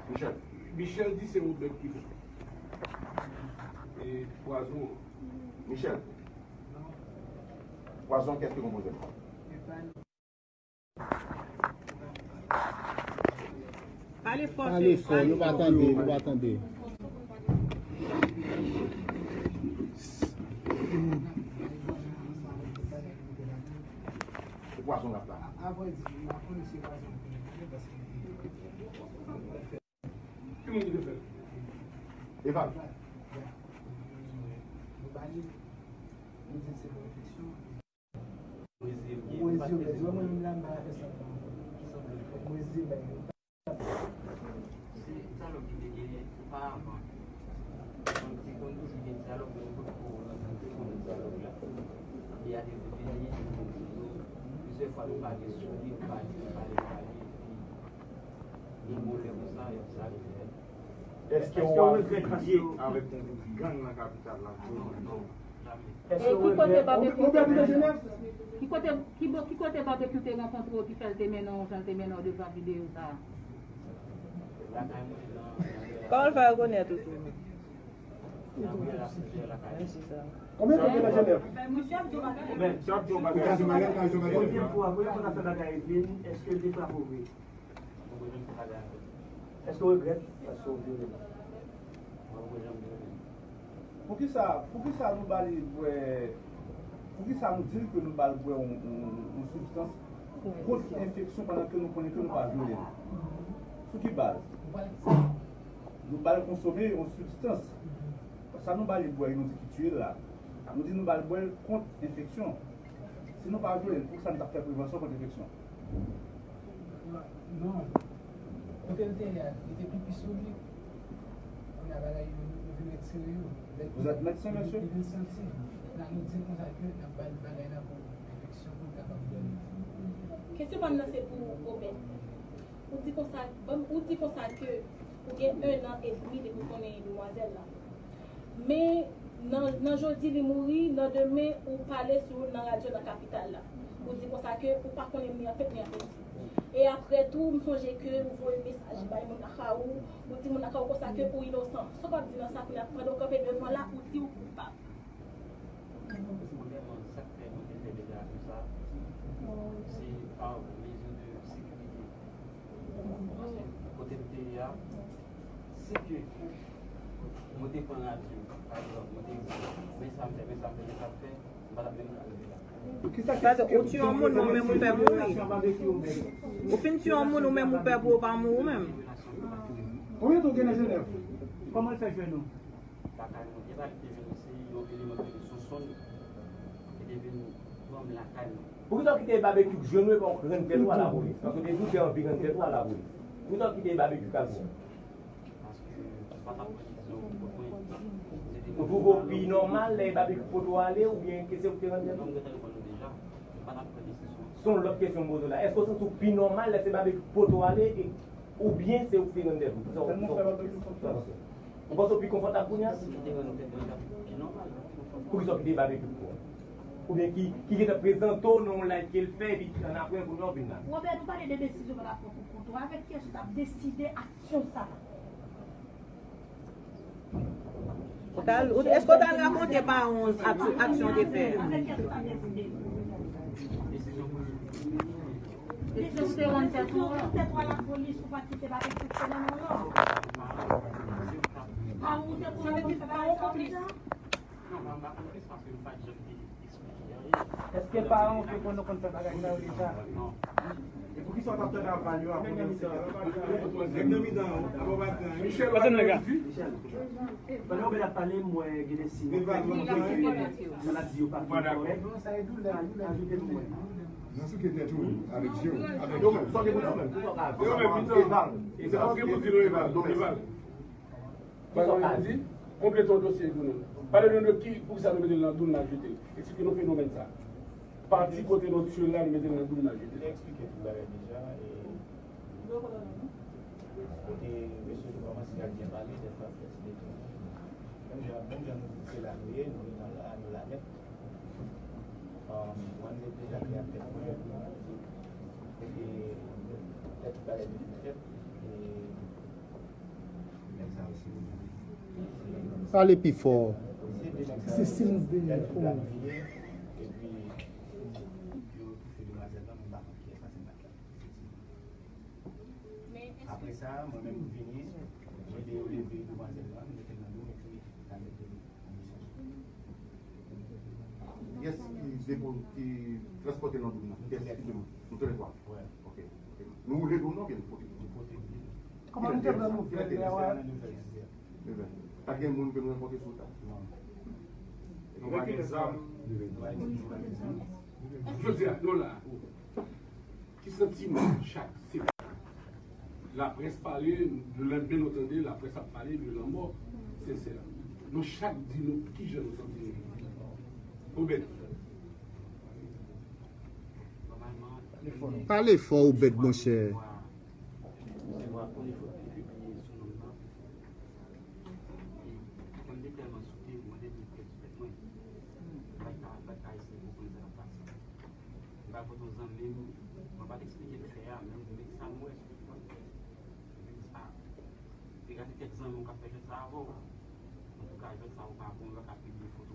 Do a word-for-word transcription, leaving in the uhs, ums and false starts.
Michel. Michel di se Robert ki fè. E pwazon. Michel. Pwazon, kiyès ki konpoze l? Pale fò, Pale fò, nou pa tande, nou pa tande. Se pwazon l ap la. Ki moun ki te fè l? Eval. Se dyalòg ki te genyen oparavan. Konn te konn toujou gen dyalòg, men nou potko rankontre pou nou dyalòg la. Epi a te vini, plizyè fwa nou pale sou li, nou pale, nou pale, nou pale, epi gen bon lè konsa, y ap sa rive. Èske w ap lye avèk yon gwoup gang nan kapital la? Non, non, jamè. E ki kote Babekyou te, ki kote, ki bo-, ki kote Babekyou te rankontre w ki fè l te mennen w jan l te mennen w devan videyo sa a? Kòman l fè rekonèt ou tou? Menm si sa. Konbyen tan w gen nan Jenèv? Premye fwa, premye fwa n ap fè bagay epi, èske l te frape w vre? Èske w regrèt paske w vyole l? Poukisa, poukisa nou ba li bwè, poukisa nou di l ke nou ba l bwè yon, yon, yon sibstans kont enfeksyon pandan ke nou konnen ke nou pa vyole l? Sou ki baz? Nou ba l konsome yon sibstans. Sa nou ba li bwè, nou di ki tiye l la. Nou di nou ba l bwè l kont enfeksyon. Si nou pa vyole l, poukisa nou t ap fè prevansyon kont enfeksyon? Non. Kote l te ye a, li te pipi sou li. Kounye a bagay yo, yo vin retire yo. Vous êtes médecin, monsieur? Li vin santi. La, nou di l konsa ke n ap ba l bagay la pou enfeksyon pou l kapab dòmi. Kesyon pa m nan se pou Obed. Ou di konsa, ban m, ou di konsa ke ou gen ennan edmi depi w konnen demwazèl la. Men nan, nan jodi li mouri, nan demen ou pale sou nan radyo nan kapital la. Ou di konsa ke ou pa konnen ni an fèt ni an fèt. E apre tou, m sonje ke ou voye mesaj bay moun nan Kawou, ou di moun nan Kawou konsa ke ou inosan. Sa w ap di nan sa kounye a, pandan w kanpe devan la, ou di ou koupab? Premyèman, sa k fè mwen te fè deklarasyon sa, se pa mezi de sekirite. Paske kote m te ye a, si ke mwen te pran radyo, pa egzanp, mwen te di, men sa m fè, men sa m fè, men sa m fè, m pa t ap menm ka rive la. Paske ou tiye yon moun, men ou menm ou pè mouri. Ou fin tiye yon moun, ou menm ou pè pou ou pa mouri ou menm. Konbyen tan w gen nan Jenèv? Kòman l fè jwenn ou? Lakay mwen. Epa li te vin, se yon eleman ki rele Sonson ki te vin pran m lakay mwen. Poukisa w kite Babekyou jwenn ou epi w rann tèt ou a lapolis? Paske w te di w te anvi rann tèt ou a lapolis. Poukisa w kite Babekyou k al pran w? Paske m pa t ap pran desizyon pou kont mwen. Ou twouve w pi nòmal lè Babekyou pote w ale oubyen ke se ou ki te rann tèt ou? Non, m gentan reponn ou deja. M pa t ap pran desizyon. Se yon lòt kesyon m poze w la. Èske w santi w pi nòmal lè se Babekyou ki pote w ale e Oubyen se ou ki te rann tèt ou? Kisa w, kisa w, kisa w panse? Ou panse w pi konfòtab kounye a? Si m te rann tèt mwen, li t ap pi nòmal. Poukisa w kite Babekyou pou ou? Oubyen ki, ki gentan prezante w nan yon live ke l fè, epi annapre kounye a w vin la? Robert, nou pale de desizyon w t ap pran pou kont ou. Avèk kiyès ou t ap deside aksyon sa a? Ou t al, ou, èske w t al rakonte paran w ak-, aksyon w te fè? Desizyon pou li. Desizyon pou te rann tèt ou an. Tèt ou a lapolis, ou pa kite bagay fonksyone non. Paran w te konnen pou fè bagay sa yo deja? Non, mwen pa konplis paske m pa t janm te Èske paran w te konn nou konn fè bagay sa yo deja? E poukisa w t ap tande aval yo a konnen se nèg nan mitan an, ou pa t gen anyen? Michel, pandan w ap pale, m wè gen de siy. Maladi yo pa fin kòrèk. Ajoute pou mwen. Nan souke tèt ou, avèk je w, avèk je w. Sa w gen pou di nou menm? Sa w gen pou di nou, Eval? Eval. Bagay yo di, konplete yon dosye pou nou. Pale nou de ki, poukisa nou mete l nan dou, n al jete l. Eksplike nou fenomèn sa. Pati kote nou tiye l la, nou mete l nan dou, n al jete l. Li eksplike tout bagay deja, e kote mesye Louis Thomas ki al byen pale, dèfwa l fè ti detounen. Menm jan, menm jan nou di se la nou ye, nou ret anla, nou la nèt. Mwen, m deja klè ak tèt mwen, e lè tout bagay vin fèt, e Pale pi fò. Se silans de fò. Apre sa, mwen menm m vini, mwen te leve demwazèl la, m mete l nan do m epi m al mete l nan misyon. Kiyès ki depo, ki transpòte nan doum nan? Kiyès ki depo? Nou tou lè twa. Wè. Ok, ok. Nou woule doum nan oubyen nou pote? Nou pote l. Kòman nou te pran nouvèl la? Nouvèl. Pa t gen moun ke nou rankontre sou ta? Non. Nou pa gen zam? Jodi a, nou la. Ki santiman chak se laprès pale, le lendemain nou tande laprès ap pale de lanmò Sensè. Nou chak di nou kijan nou santi nou. Obed. Pale fò, Obed, monchè. Mwen te tèlman souke, mwen te vin pèdi tèt mwen. Mwen pa t ka, mwen pa t ka eseye konprann sa k ap pase. Mwen pa pote yon zanmi m, mwen pa t eksplike l fè a, men men sa m wè sou ekran. Men sa, te gade kèk zanmi w k ap fè jwèt sa avè w. Antouka, jwèt sa ou pa bon, yo pa ka pibliye foto.